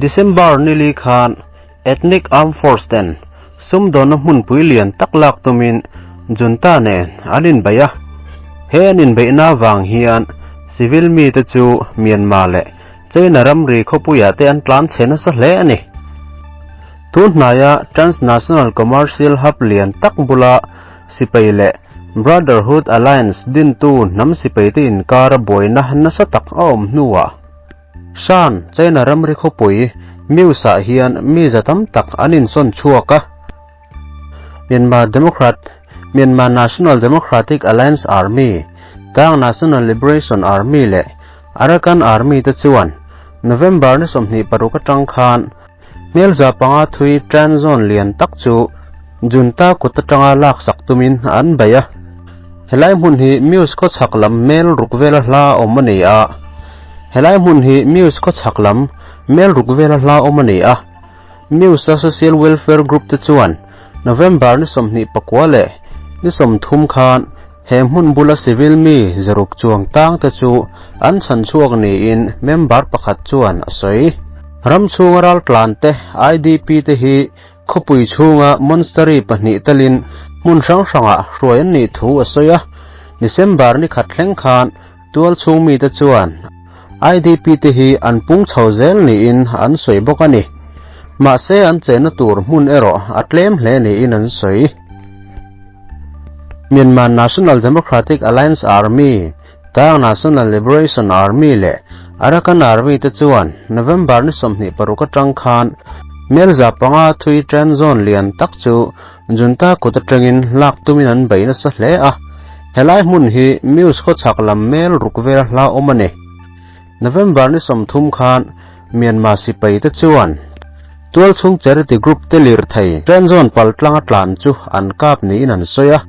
December nili khan Ethnic Armed Force ten sumdawnna hmunpui lian tak lak tumin Junta nen an inbeih a. He an inbeihna avang hian civil mite chu Myanmar leh China ramri khawpuiah te an tlan chhe nasa hle a ni. Tun hnaia Transnational Commercial Hub lian tak bula sipai leh Brotherhood Alliance dintu hnam sipaite inkara buaina nasa tak a awm hnuah Shan, China ramri khawpui Muse-ah hian mi za tam tak an insawn chhuak a. Myanmar Democrat, Myanmar National Democratic Alliance Army, Tang National Liberation Army leh Arakan Army te chuan November ni 26 atang khan hmelza panga thui Tran Zone lian tak chu Junta kut atanga laksak tumin an bei a. Helai hmun hi Muse khaw chhak lam mel ruk vela hla awm a ni a. Helai hmun hi Muse khaw chhak lam mel ruk vela hla awm a ni a. Muse-a Social Welfare Group te chuan November ni 29 leh ni 30 khan he hmun bula civil mi zaruk chuang tang te chu an chhan chhuak niin member pakhat chuan a sawi. Ram chhunga raltlan te IDP te hi khawpui chhunga monstery pahnih telin hmun hrang hrangah hruai an nih thu a sawi a. December ni khat thleng khan tual chhung mite chuan IDP te hi an pung chho zel niin an sawi bawk a ni. Mahse an chenna tur hmun erawh a tlem hle niin an sawi. Myanmar National Democratic Alliance Army, Tang National Liberation Army leh Arakan Army te chuan November ni 26 atang khan Melza panga thui Tran Zone lian tak chu Junta kut atangin lak tumin an bei nasa hle a. Helai hmun hi Muse khaw chhak lam mel ruk vel hla awm a ni. November ni 30 khan Myanmar sipai te chuan tual chhung charity group te lir thei Tran Zone pal tlanga tlan chu an kap niin an sawi a.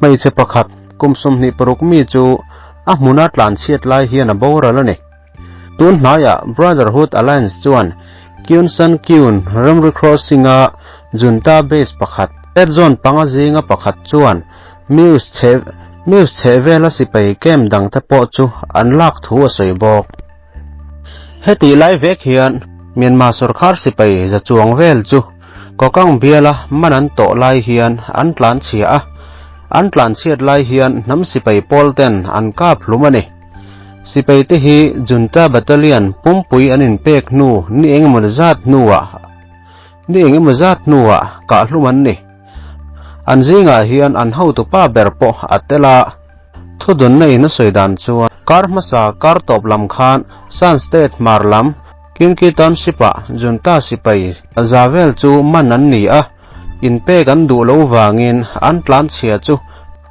Hmeichhe pakhat kum 26 mi chu a hmuna tlan chhiat lai hian a boral a ni. Tun hnaiah Brotherhood Alliance chuan Kyun San Kyun ramri crossing-a Junta base pakhat, Red Zone panga zinga pakhat chuan Muse chhe Muse chhe vela sipai camp dangte pawh chu an lak thu a sawi bawk. Heti lai vek hian Myanmar sorkar sipai za chuang vel chu Kokang biala man an tawh lai hian an tlan chhia a, an tlan chhiat lai hian hnam sipai pawl ten an kap hlum a ni. Sipai te hi Junta Battalion pumpui an inpek hnu ni engemaw zat hnuah ni engemaw zat hnuah kah hlum an ni. An zingah hian an hotupa ber pawh a tel a, thudunna in a sawi dan chuan kar hmasa kar tawp lam khan Shan State hmar lam Kyunki Township-ah Junta sipai za vel chu man an ni a, inpek an duh lo vangin an tlan chhia chu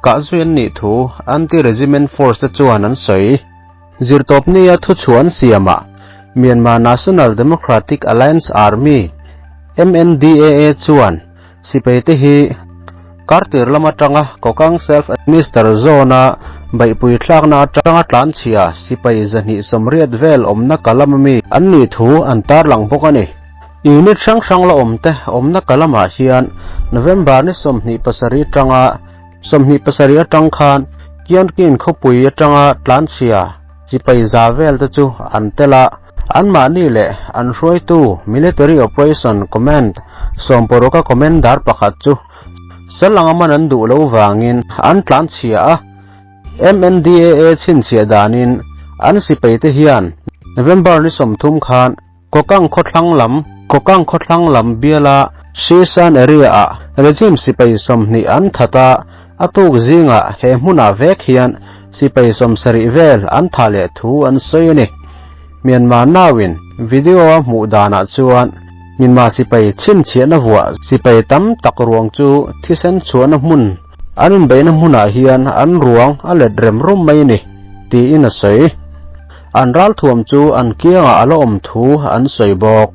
kah zui an nih thu Anti-Regiment Force te chuan an sawi. Zirtawpnia thuchhuah an siamah Myanmar National Democratic Alliance Army, MNDAA, chuan sipai te hi kartir lam atanga Kokang Self-Administer Zone-a beihpui thlakna atanga tlan chhia sipai 280 vel awmna kalam ami an nih thu an tarlang bawk a ni. Unit hrang hrang la awm te awmna kalamah hian November ni 27 atanga 27 atang khan Kiankin khawpui atanga tlan chhia sipai za vel te chu an tel a, anmahni leh an hruaitu Military Operation Command sawmparuka commander pakhat chu sal anga man an duh lo vangin an tlan chhia a. MNDAA chhinchhiah danin an sipai te hian November ni 30 khan Kokang khawthlang lam Kokang khawthlang lam biala Shishan area-ah regime sipai 20 an that a, a tuk zingah he hmunah vek hian sipai 70 vel an tha leh thu an sawi a ni. Myanmar nawin video a hmuh danah chuan Myanmar sipai chhinchhiahna vuah sipai tam tak ruang chu thisen chhuahna hmun an inbeihna hmunah hian an ruang a let rem rum mai a ni tiin a sawi. An ral thuam chu an kiangah a la awm thu an sawi bawk.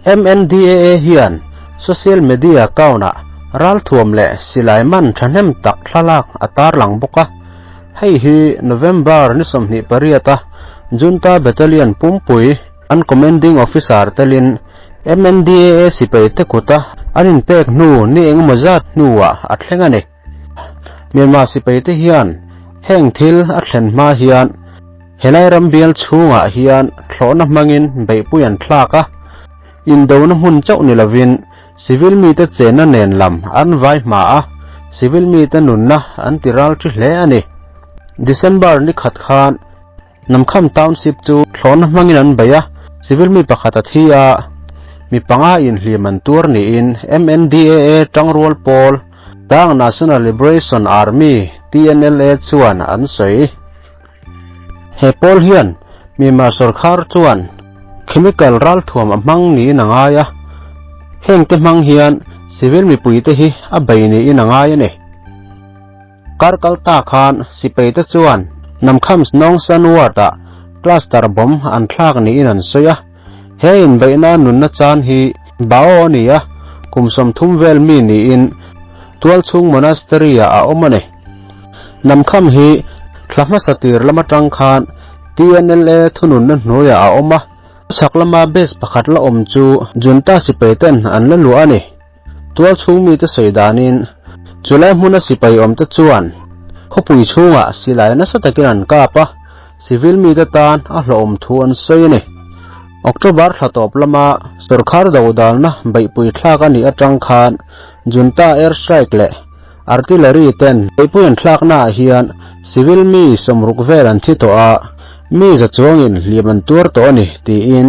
MNDAA hian social media account-ah ral thuam leh silai man thahnem tak thlalak a tarlang bawk a. Hei hi November ni 28 a Junta Battalion pumpui an commanding officer telin MNDAA sipai te kuta an inpek hnu ni engemaw zat hnuah a thleng a ni. Myanmar sipai te hian heng thil a thlen hma hian Helai ram bial chhungah hian thlawhna hmangin beihpui an thlak a, indona hmun chauh ni lovin civil mite chenna nen lam an vai hma a, civil mite nunna an ti ral thi hle a ni. December ni khat khan Namkham Township chu thlawhna hmangin an bei a, civil mi pakhat a thi a, mi panga inhlim an tuar niin MNDAA tangrual pawl Tang National Liberation Army, TNLA, chuan an sawi. He pawl hian Myanmar sorkar chuan chemical ralthuam a hmang niin a ngai a, hengte hmang hian civil mipuite hi a bei niin a ngai a ni. Kar kal ta khan sipaite chuan Namkham's Nong San Ward-ah cluster bomb an thlak niin an sawi a, he inbeihna nunna chan hi Bao a ni a, kum 30 vel mi niin tualchhung monastery-ah a awm a ni. Namkham hi thla hmasa tir lam atang khan TNLA thununna hnuaiah a awm a, chhak lama base pakhat la awm chu junta sipai ten an la luah a ni. Tualchhung mite sawi danin chulai hmuna sipai awmte chuan khawpui chhungah silai nasa takin an kap a, civil mite tan a hlawhawm thu an sawi a ni. October thla tawp lama sorkar dodalna beihpui thlak a nih atang khan junta air strike leh Artillery ten beihpui an thlaknaah hian civil mi 60 vel an thi tawh a, mi za chuangin hliam an tuar tawh a ni, tiin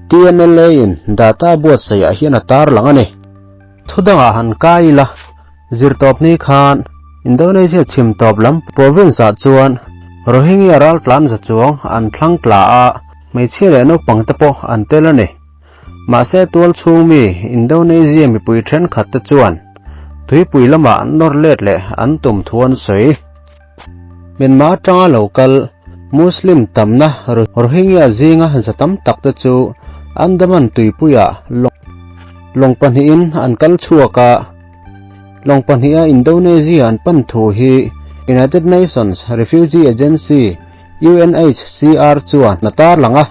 TNLA in data buatsaihah hian a tarlang a ni. Thudangah han kai ila, zirtawpni khan Indonesia chhim tawp lam province-ah chuan Rohingya raltlan za chuang an thlang tla a, hmeichhia leh naupang te pawh an tel a ni. Mahse tual chhung mi Indonesia mipui thenkhat te chuan tuipui lamah nawr let leh an tum thu an sawi. Myanmar atanga lo kal Muslim tamna Rohingya zinga za tam tak te chu Andaman tuipuiah lawng pahnihin an kal chhuak a, lawng pahniha Indonesia an pan thu hi United Nations Refugee Agency, UNHCR, chuan a tarlang a.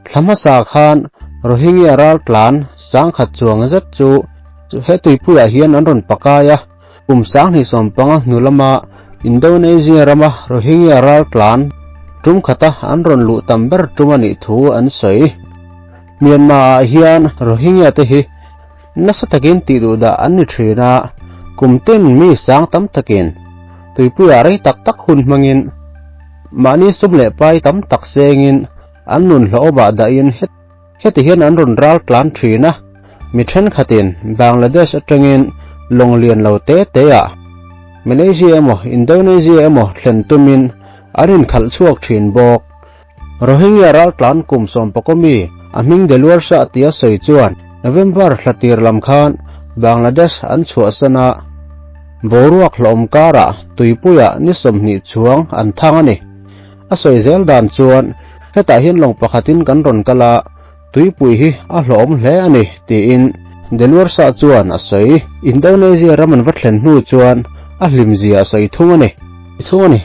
Thla hmasa khan Rohingya raltlan 10,000 chuang zet chu he tuipuiah hian an rawn pakai a, kum 2015 hnu lama Indonesia rama Rohingya raltlan tum khata an rawn luh tam ber tum a nih thu an sawi. Myanmar-ah hian Rohingya te hi nasa takin tih duh dah an ni thin a, kum tin mi sang tam takin tuipuiah rei tak tak hun hmangin mahni sum leh pai tam tak sengin An nun hlauhawmah dahin heti hian an rawn ral tlan thin a, mi thenkhatin Bangladesh atangin lawng lian lo te te ah Malaysia emaw Indonesia emaw thlen tumin an inkhalh chhuak thin bawk. Rohingya ral tlan kum 11 mi a hming Deluar Shah tia sawi chuan November thla tir lam khan Bangladesh an chhuahsan a, boruak hlauhawm karah tuipuiah ni 20 chuang an thang a ni. A sawi zel dan chuan, Hetah hian lawng pakhatin kan rawn kal a, tuipui hi a hlawhawm hle a ni, tiin Deluarsa chuan a sawi. Indonesia ram an va thlen hnu chuan a hlimzia a sawi thung a ni. Thung a ni.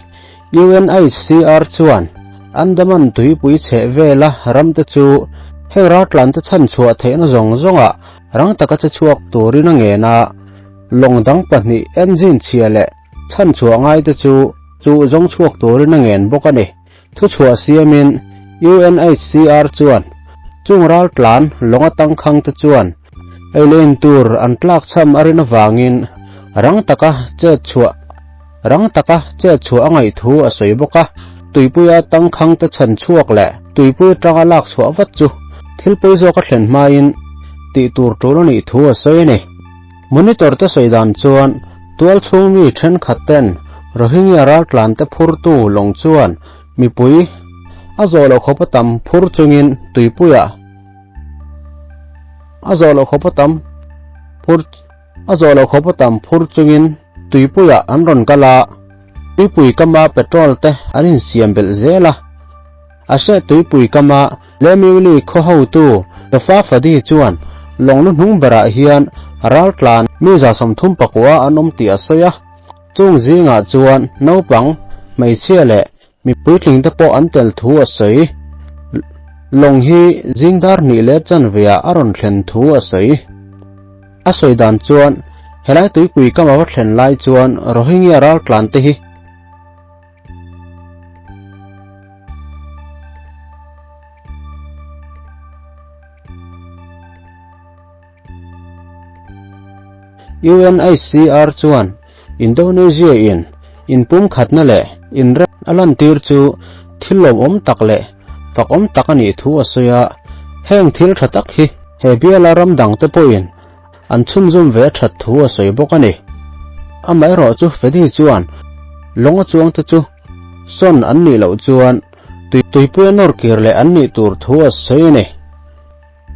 UNHCR chuan Andaman tuipui chheh vela ramte chu heng raltlante chhanchhuah theihna zawng zawngah rang taka che chhuak turin a ngen a, lawng dang pahnih engine chhia leh Chhanchhuah ngaite chu chu zawng chhuak turin a ngen bawk a ni. Thuchhuah siamin UNHCR chuan chung raltlan lawng atang khangte chuan ei leh in tur an tlak chham a rin avangin rang taka chet chhuah rang taka chet chhuah a ngaih thu a sawi bawk a. Tuipuia tangkhangte chhanchhuak leh tuipui atanga lak chhuah vat chu thil pawi zawk a thlen hmain tih tur tul a nih thu a sawi a ni. Monitor te sawi dan chuan tual chhung mi thenkhat ten Rohingya raltlan te phurtu lawng chuan mipui a zawh loh khawpa tam phur chungin tuipuiah a zawh loh khawpa tam phur a zawh loh khawpa tam phur chungin tuipuiah an rawn kal a, tuipui kama petrol te an insiam belh zel a. A hre tuipui kama Lemiuli khaw hotu Rafa Fadi chuan lawng lu hnung berah hian raltlan mi 39 an awm tih a sawi a, chung zingah chuan naupang, hmeichhia leh mi puitling te pawh an tel thu a sawi. Lawng hi zing dar hnih leh chanveah a rawn thlen thu a sawi. A sawi dan chuan helai tuipui kama va thlen lai chuan Rohingya raltlan te hi. UNHCR chuan Indonesia in inpumkhatna leh inrem a lantir chu thil lawmawm tak leh fakawm tak a nih thu a sawi a, heng thil tha tak hi he biala ram dangte pawhin an chhunzawm ve a that thu a sawi bawk a ni. Amaherawhchu Fedi chuan lawng a chuangte chu sawn an nih loh chuan tuipuia nawr kir leh an nih tur thu a sawi a ni.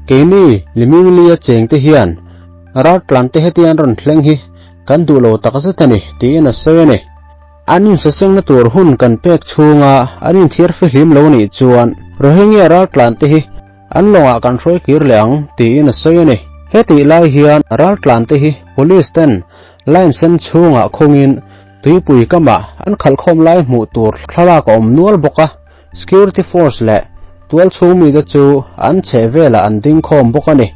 Keini Liminglia chengte hian raltlante hetiang rawn thleng hi kan duh lo takzet a ni tiin a sawi a ni. An insasengna tur hun kan pek chhunga an inthiar fihlim lo nih chuan Rohingya raltlante hi an lawngah kan hruai kir leh ang tiin a sawi a ni. Hetih lai hian raltlante hi police ten line sen chhungah khungin tuipui kamah an khalhkhawm lai hmuh tur thlalak a awm nual bawk a. Security force leh tualchhung mite chu an chhehvelah an ding khawm bawk a ni.